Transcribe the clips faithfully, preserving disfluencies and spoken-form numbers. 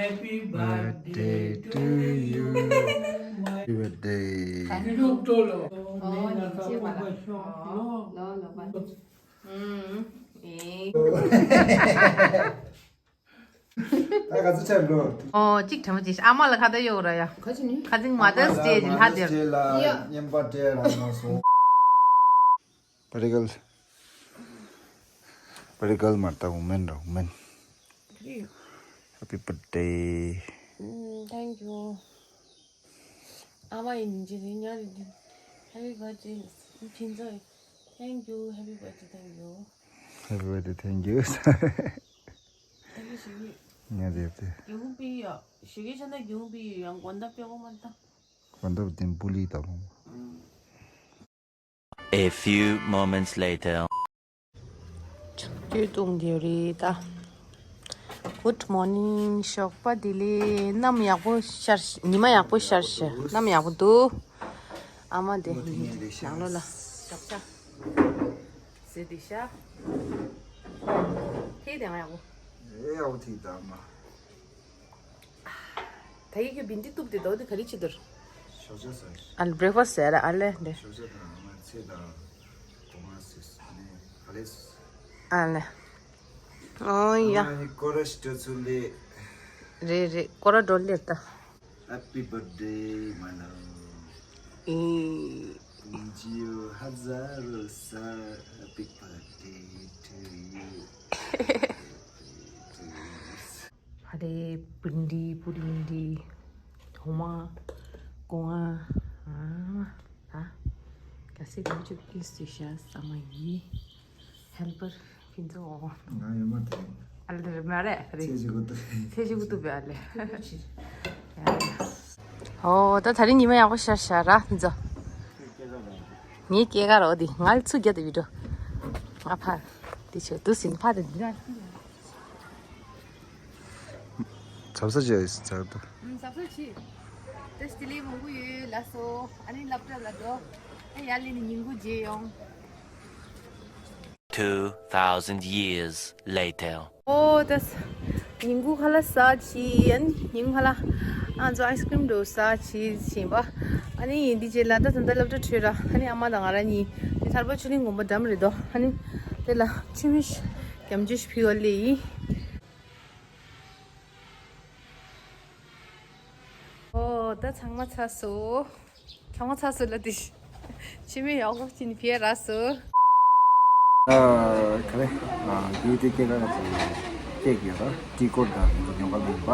Happy birthday to you. Happy birthday. ཨོ་ཉིན་བྱེད་པ་ལ། ཨོ་ལོ་ལོ་པ། ཨུམ། ཨེ། ད་ག་ཚོད་ཆགས་འགྲོ། ཨོ་གཅིག་དྲན་པ་ཅིག་ཨ་མ་ལ་ཁ་ཏ་ཡོད་ར་ཡ། ག་ཅི་ནི། ཁ་ཅིག་མ་ཏར་སི་ཌེ་ཡིན་ལྷ་དེར། ཡ། བརྙན་པར་སྤྲད་ར་མ་སོང་། Prodigal. Prodigal མ་ཏ་woman ར་woman. Happy birthday. Thank you. ཨ་མ་ཡིན་ཇི་རི་ཉ་རི་ཇི། Happy birthday. ཕིན་ཚོ། Thank you. Happy birthday. Thank you. Happy birthday. Thank you. Thank you ཞུ་གི། ཉ་རི་དེ། གྱོང་པི་ཡོ། ཞུ་གི་ཆ་ན་གྱོང་པི་ཡོ་ཡང་གོན་ད་པེ་གོ་མ་ད། གོན་ད་དེ་པུ་ལི་ད་མོ། A few moments later. ཆུ་སྐྱོད་གཏོང་གི་རེད་ད། Good morning. ཞོགས་པ་བདེ་ལེགས། གནམ་ཡག་པོ་ཤར་ཤག་ཉི་མ་ཡག་པོ་ཤར་ཤག་གནམ་ཡག་པོ་འདུག་ཨ་མ་དེ་ནང་ལོགས་ལ་ཞོགས་ཇ་ཟེར་དེ་ཤག་ཐེག་དེ་ང་ཡག་པོ། ཨེ་ཡག་པོ་ཐེག་ད་ཨ་མ། ད་ཡིག་གི་བིན་ཏི་གཏུབ་དེ་དོ་དེ་ག་རེ་བྱེད་དོར། ཞོགས་ཇ་ཟ། ཨ་ལ་བྷེག་ཕ་སི་ཟ་ར་ཨ་ལེ་འདི། ཞོགས་ཇ་དང་ཨ་མ་ཚེ་དང་གོང་མ་སུས་ཨ་ནི་ཨ་ལེ་སུས། ཨ་ལེ། ཨོ་ཡ། ཨ་ནི་ཀོ་ར་ཤི་ཏོ་ཚུ་ལེ། རེད་རེད་ཀོ་ར་འགྲོ་ལེ་ད། Happy birthday, my love. ཨེ། Wish you ཧ་ཛ་རོ་ས། Happy birthday to you. ཧ་རེ་པིན་དི་པུ་རིན་དི། ཐོ་མ། ཀོང་ཨ། ཨ། ད། ག་སེ་དེ་ཆུ་ཀིས་ཏི་ཤ་ས་མ་ཡི། ཧེལ་པར་ཕིན་ཚོ། ང་ཡོད་མ་དེ། ཨ་ལེ་མ་རེད་རེད། ཚེ་ཞིག་གུ་ཏུ། ཚེ་ཞིག་གུ་ཏུ་བེ་ཨ་ལེ། ཨོ་ད་ད་རིང་ཉི་མ་ཡག་པོ་ཤར་ཤག་ར་ཕིན་ཚོ། ངའི་སྐྱེས་སྐར་འོ་དེ་ང་ལ་ཚུར་རྒྱག་དེ་བི་ཌིའོ། ང་ཕར། དེ་ཆོས་དུ་ཟིན་ཕ་དེ་འདི་ན། ཚབ་ས་ཅི་ཡོད་ཚར་དུ། ཚབ་ས་ཅི། དེ་སྟི་ལི་མང་པོ་ཡོད་ལ་སོ། ཨ་ནི་སློབ་གྲྭ་ལ་འགྲོ། ཨ་ཡར་ལི་ནི་ཉིན་གུང་མཇལ་ཡོང་། Two thousand years later. ཨོ་ད་ཉིན་གུང་ཁ་ལག་ཟ་ཅི། ཨ་ནི་ཉིན་གུང་ཁ་ལག་ཨ་ཚོ་ཨའི་སི་ཀྲིམ་འགྲོ་ཟ་ཅི་ཞིམ་པ། ཨ་ནི་འདི་རྗེས་ལ་ད་ད་ལྟ་སློབ་གྲྭ་ཁྲོད་ར། ཨ་ནི་ཨ་མ་དང་ང་ར་གཉིས་ནི་ཐར་པ་ཆོས་གླིང་དགོན་པ་འགྲམ་རེད་དོ། ཨ་ནི་དེ་ལ་ཆུ་མིག་རྒྱ་མཇུག་ཕི་བ་ལེ་ཡི། ཨོ་ད་ཚང་མ་ཚར་སོ། ཚང་མ་ཚར་སོ་ལ་དེ་ཕྱི་མི་ཡག་པོ་ཅིག་ཕི་ར་སོ། ཨ་ག་རེ། ཨ་དེའི་དེ་སྐྱེས་སྐར་གྱི་ཀེག་ཡོད་ར། ཏི་ཀོར་དང་ཉོ་ག་ལ་ཡིན་པ། ཨ་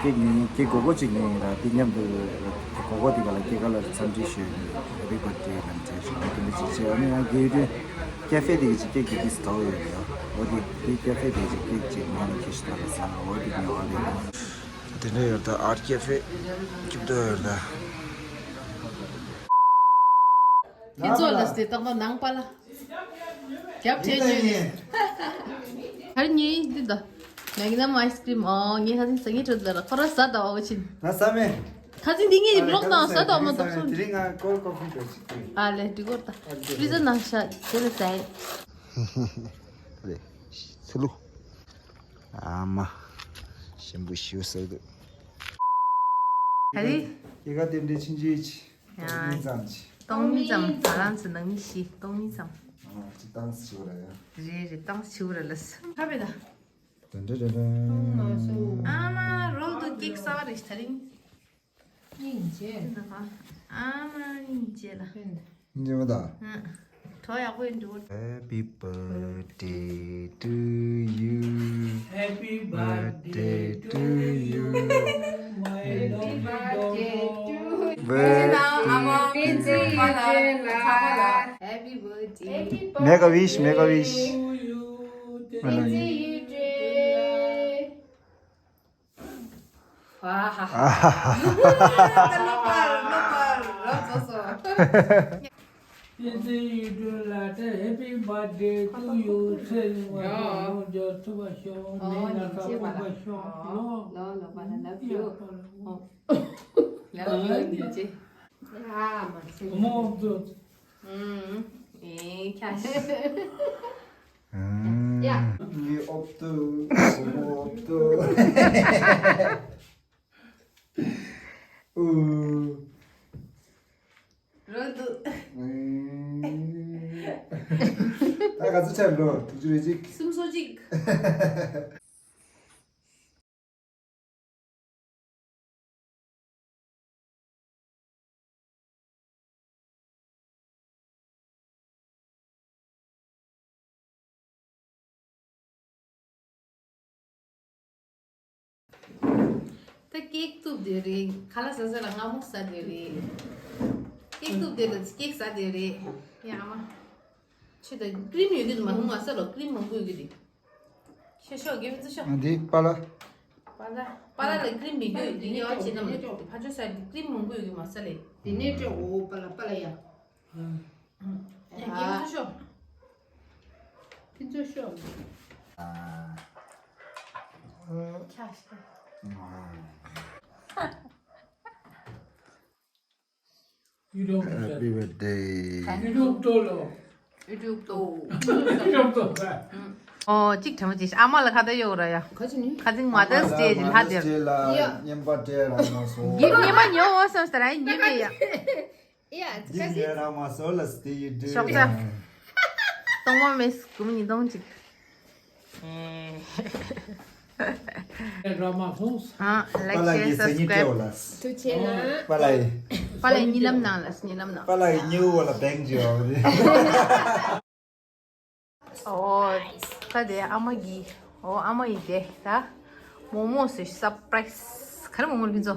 ཀེག་ཉོས་ཡིན། ཀེག་སྒོར་སྒོར་གཅིག་ཉོས་ཡིན་ར། དེ་མཉམ་དུ་སྒོར་སྒོར་དེ་ག་ལ་སྐྱེས་སྐར་ལ་འཚམས་འདྲི་ཞུས་ཡིན། Happy birthday ལབ་ནས་བྱས་ཞུ་ཡིན། དེ་འདྲ་ཅིག་བྱས། ཨ་ནི་ང་དེའི་དེ་ཀེ་ཧྥེ་དེ་གི་ཅིག་ཀེག་གི་སི་ཊོལ་ཡོད་རེད། འོ་དེ་དེ་ཀེ་ཧྥེ་དེ་ཅིག་ཀེག་ཅིག་ཉོ་ནས་ཁྱེར་ཤི་ད་ལ་ཟ། འོ་དེ་ཉོ་ག་ལ་ཡིན། དེ་འདྲ་ཡོད་ད། ཨར་ཀེ་ཧྥེ་ཁྱིམ་དུ་ཡོད་ད། ཁྱེད་ཚོ་ལ་སྟེ་ཏག་ཏག་ནང་པ་ལ་རྒྱབ་ཆེ་ཆེ་ནས། ཧར་ཉེ་འདི་ད་མེག་ནམ་ཨའི་སི་ཀྲིམ། ཨོ་ངས་ཁ་སང་ཟ་ངེས་འཕྲོད་ལ་ར་ཁོ་ར་ཟ་ད་བ་བ་ཆིན། ང་ཟ་མེད། ཁ་སང་འདི་ངས་བི་ལོག་ནང་ཟ་ད་བ་མ་ཐོབ་སོང་། དེ་རིང་ང་ཀོལ་ཀོ་ཕི་འདྲ་ཞིག་ཨ་ལེ་འགྲིག་གོ་ད། ཕི་ཛ་ནང་ཤ་དེ་ལ་ཟ་ཡིན། རེད། ཚུ་ལུ། ཨ་མ། ཞིམ་པོ་ཞིག་ཟེར་འདུག་ད་རེས། ཡི་ག་དེ་འདྲའི་ཆུང་ཆུང་ཡིན་ཅི། ཡ། སྟོང་མིན་ཙམ་ཅི། སྟོང་མིན་ཙམ། ང་རང་ཚོ་ནང་མི་ཤི་སྟོང་མིན་ཙམ། ཨ་ཅི་ཏང་སི་བ་ར་ཡ། རེད་རེད་ཏང་སི་བ་ར་ལ་སི། ཁ་བེ་ད། དེ་འདྲ་རེད་རེད། ཨ་མ་རོལ་དུ་ཀེག་ས་བ་རེད་ད་རིང་། སྙིང་རྗེ། ཨ་མ་སྙིང་རྗེ་ལ། སྙིང་རྗེ་མ་ད། གྲོ་ཡག་པོ་ཡིན་འགྲོ། Happy birthday to you. Happy birthday to you. Happy birthday to you. Happy birthday. Make a wish, make a wish. བསྟན་འཛིན་ཡིད་སྒྲོན་ལགས་ད། Happy birthday to you. ཚེ་རིང་བ་ཡོང་། ཡོང་རྒྱུ་ཐུབ་པ་ཤོག་ནད་ན་ཚ་ཕོག་པ་ཤོག་ལོ་ལོ་ལོ་པ་ལ་ལབ་ཡོ། ལབ་ཡོ་ཉིན་བྱེད། ཨ་མ་ཚེ་རིང་། མོ་བཟོ། ཨེ་ཁྱ་ཤི། ཡ། ངའི་ཨོབ་ཏུ། ཨོབ་ཏུ། ཨུ། རོ་དུ། ད་ག་ཚོད་ཆགས་འགྲོ། དྲུག་ཅུ་རེ་གཅིག་སུམ་སོ་གཅིག་ད་ཀེག་གཏུབ་དེ་རེད། ཁ་ལག་ཟ་ཟ་ལ་མངར་མོ་ཟ་དེ་རེད། ཀེག་གཏུབ་དེ་རེད། ཀེག་ཟ་དེ་རེད། ཡ་མ། ཆེ་ད་ཀྲིམ་ཡོད་གི་མ་ཧུ་མ་ཟ་ལོ། ཀྲིམ་མང་པོ་ཡོད་གི་རེད། ཤ་ཤོག་གེ་བི་ཚུ་ཤོག་འདི་པ་ལ། པ་ལ་པ་ལ་ལ་ཀྲིམ་མི་དགོས། འདི་ནས་ཨ་ཆེ་ནམ་ལ་ཕ་ཆོ་ས་འདི་ཀྲིམ་མང་པོ་ཡོད་གི་མ་ས་ལེ། འདི་ནས་སྤྲོད་འོ་པ་ལ་པ་ལ་ཡ། ཡ་གེ་བི་ཚུ་ཤོག་ཕི་ཚུ་ཤོག་ཆ་ཤ། Happy birthday. ཨོ་གཅིག་དྲན་པ་ཅིག་ཨ་མ་ལ་ཁ་བརྡ་ཡོད་ར་ཡ། ཁ་ཅིག་ནི། ཁ་ཅིག་Mother's Day ལ་ལྷ་དེར། Day ལ་ཡ། རྔན་པ་སྤྲད་རག་མ་སོང་། ངས་རྔན་པ་ཉོ་འོ་བསམ་ཟེར་ར་ཡིན་ཉོས་མེད་ཡ། ཡ་འདི་ཁ་ཉོས་ཅིག་རག་མ་སོང་ལ་སྟེ་ཡི་འདྲི། ཤོག་ཆ། སྟོང་པ་མེད་སྒོར་མོ་ཉིས་སྟོང་ཅིག་རོ་མ་ཧུང་། ཨ། like share subscribe། ཐུགས་རྗེ་ཆེ་ལ། པ་ལ་ཡི། པ་ལ་ཡི་གཉིད་ལམ་ནང་ལ་གཉིད་ལམ་ནང་། པ་ལ་ཡི་སྨྱུ་གུ་བ་ལ་བེང་ཇི་ཡོད་རེད། ཨོ། ཁ་དེ་ཨ་མ་གི། ཨོ་ཨ་མ་ཡི་དེ་ད། མོག་མོག་སི་surprise། ག་རེ་མོག་མོག་རེད་ཕི་ཚོ།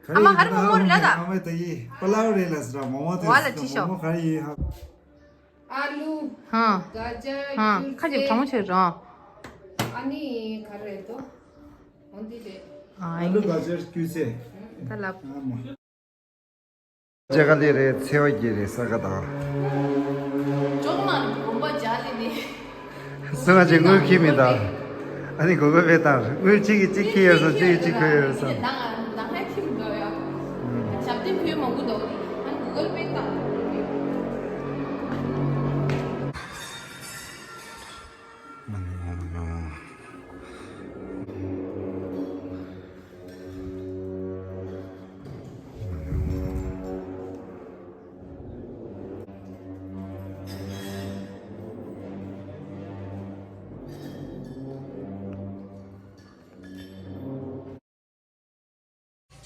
ཨ་མ་ག་རེ་མོག་མོག་རེད་ལ་ད། ཨ་མ་ད་ཡི་པ་ལ་རེད་ལ་ཟེར་མོག་མོག་དེ། བ་ལ་ཅི་ཤོག་མོག་མོག་ག་རེ་ཡི་ཧ། आलू, हाँ। गाजर, हाँ, खा जे चुसे। ठाउँ छे र। अनि खा रहे तो। होंदी जे। हाँ, आलू, ये। गाजर, चुसे। तलब। हाँ, माँ। जगह ले रहे, सेवा ये रहे, सका था। चोक मान, गोम्बा जाले ने। सुना जे गुल की में था। अनि गोगो बेटा, गुल ची की ची की है, सो ची की है, सो। ना, ना है किम दो या। हम्म। शब्द फिर मंगू दो। अनि गूगल पे था।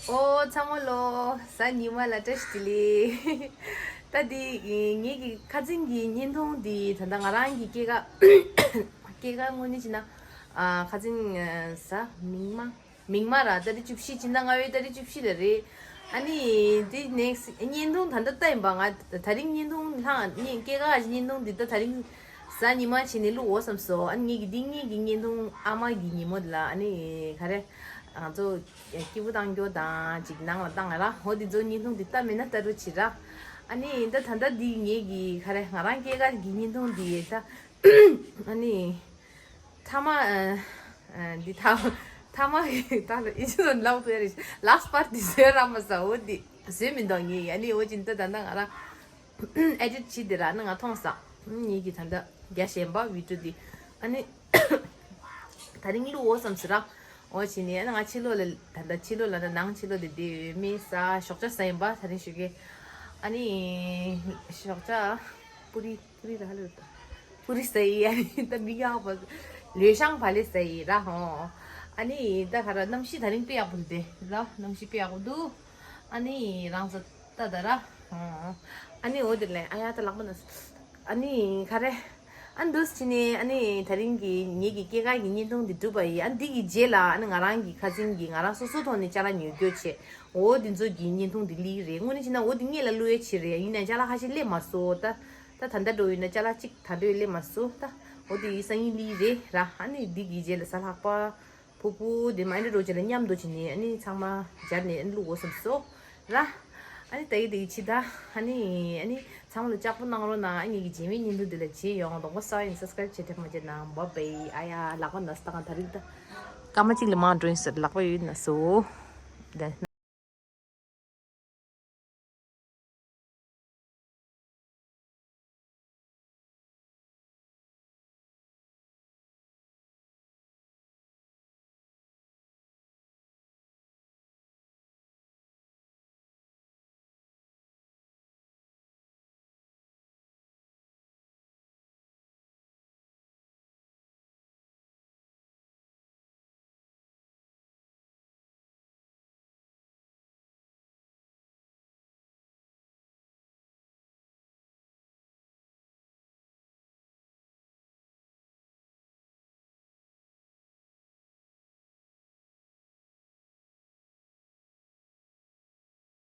ཨོ་ཚང་མ་ལོ། གཟའ་ཉི་མ་ལ་བཀྲ་ཤིས་བདེ་ལེགས། ད་འདི་ངེད་ཀྱི་ཁ་འཛིན་གྱི་བརྙན་ཐུང་འདི་ད་ལྟ་ང་རང་གི་སྐྱེས་སྐར་སྐྱེས་སྐར་དངོས་གནས་བྱས་ན། ཨ་ཁ་འཛིན་གཟའ་མིག་དམར། མིག་དམར་ར་ཏ་རིག་བཅུ་བཞི་བྱས་ན་ལྔ་བའི་ཏ་རིག་བཅུ་བཞི་ལ་རེད། ཨ་ནི་འདི་next བརྙན་ཐུང་ད་ལྟ་ལྟ་ཡིན་པ། ང་ད་རིང་བརྙན་ཐུང་ལྷང་སྐྱེས་སྐར་བརྙན་ཐུང་འདི་ད་ད་རིང་གཟའ་ཉི་མ་བྱས་ནས་བླུག་འོ་བསམ་སོང་། ཨ་ནི་ངེད་ཀྱི་འདི་ངེད་ཀྱི་བརྙན་ཐུང་ཨ་མ་གི་ཉིན་མོ་འདི་ལ། ཨ་ནི་ག་རེ། ང་ཚོ་སྐྱིད་པོ་བཏང་རྒྱུ་དང་ཅིག་ནང་ལ་བཏང་ར། འོ་འདི་ཚོ་བརྙན་ཐུང་འདི་ལྟ་མེད་ན་ལྟ་རུ་བྱེད་ར། ཨ་ནི་ད་ད་ལྟ་འདི་ངེད་ཀྱི་ག་རེ་ང་རང་སྐྱེས་སྐར་གྱི་བརྙན་ཐུང་འདི་ད། ཨ་ནི་ཐ་མ་འདི་ཐ་ཐ་མ་ད་ལ་ཨི་ཅི་ལ་ལག་ཏུ་ཡ་རེ་last part འདི་བཟོས་ར་མ་ས། འོ་འདི་བཟོས་མི་འདུག་ངེད་ཨ་ནི་འོ་ཅི་ད་ད་ད་ང་ར། edit བྱེད་དེ་ར་ནི་ང་མཐོང་ས། ངེད་ཀྱི་ད་ལྟ་རྒྱ་ཞན་པ་video འདི། ཨ་ནི་ད་རིང་བླུག་འོ་བསམ་ཟེར་ར། འོ་བྱས་ནས་ཨ་ནི་ང་ཕྱི་ལོགས་ལ་ད་ལྟ་ཕྱི་ལོགས་ལ་ད་ནང་ཕྱི་ལོགས་དེ་བསྡད་ཡོད་མེད་ས། ཞོགས་ཇ་ཟ་ཡིན་པ་ད་རིང་ཞོགས་ཀས། ཨ་ནི་ཞོགས་ཇ་པུ་རི་པུ་རི་ར་ལོ་ད་པུ་རི་ཟ་ཡི། ཨ་ནི་ད་མི་ཡག་པ་ལོས་ཤང་བ་ལེ་ཟ་ཡི་ར་ཧོ། ཨ་ནི་ད་ག་ར་གནམ་གཤིས་ད་རིང་དཔེ་ཡག་པོ་འདུག་དེ་ར། གནམ་གཤིས་དཔེ་ཡག་པོ་འདུག་ཨ་ནི་རང་ཚོ་ད་ད་ར། ཨ་ནི་འོ་དེ་ལས་ཨ་ཡ་ད་ལག་པ་ན། ཨ་ནི་ག་རེ། ཨ་འདུག་སེ་བྱས་ནས་ཨ་ནི་ད་རིང་གི་ངེད་ཀྱི་སྐྱེས་སྐར་གྱི་བརྙན་ཐུང་འདི་གྲུབ་པ་ཡིན། ཨ་འདི་གི་རྗེས་ལ་ཨ་ནི་ང་རང་གི་ཁ་སང་གི་ང་རང་སོ་སོའི་ཐོག་ནས་ཅ་ལག་ཉོ་རྒྱུ་བྱས། འོ་འདི་ཚོ་གི་བརྙན་ཐུང་འདི་སླེབས་རེད། དངོས་གནས་བྱས་ན་འོ་འདི་སྔོན་ལ་བླུག་ཡས་བྱས་རེད། ཡིན་ནའི་ཅ་ལག་ཁ་ཤས་སླེབས་མ་སོང་། ད་ད་ད་ལྟ་འགྲོ་ཡིན་ན་ཅ་ལག་གཅིག་ད་འགྲོ་ཡས་སླེབས་མ་སོང་། ད་འོ་འདི་སང་ཉིན་སླེབས་རེད་ར། ཨ་ནི་འདི་གི་རྗེས་ལ་གཟའ་ལྷག་པ། ཕུ་བོ་དེ་མ་ཨེ་འདྲ་འགྲོ་བྱས་ལ་མཉམ་དུ་བྱས་ནས་ཨ་ནི་ཚང་མ་སྦྱར་ནས་ཨ་ནི་བླུག་འོ་བསམ་སོང་ར། ཨ་ནི་ད་ཡི་དེ་ཡི་ཕྱི་ད་ཨ་ནི་ཨ་ནི་ཚང་མ་ལ་ལྕགས་པོ་གནང་རོགས་གནང་། ཨ་ནི་གི་རྗེས་མའི་བརྙན་ཐུང་དེ་ལ་མཇལ་ཡོང་། གདོང་པ་གསར་ཡིན་subscribe བྱེད་ཐེངས་མ་བྱེད་ན་bye bye། ཨ་ཡ་ལག་པ་ན་སྟག་ད་རིག་ད་སྐར་མ་གཅིག་ལས་མང་འགྲོ་ཡིན་ཟེར། ལག་པ་ཡོད་ན་སོ་དེ།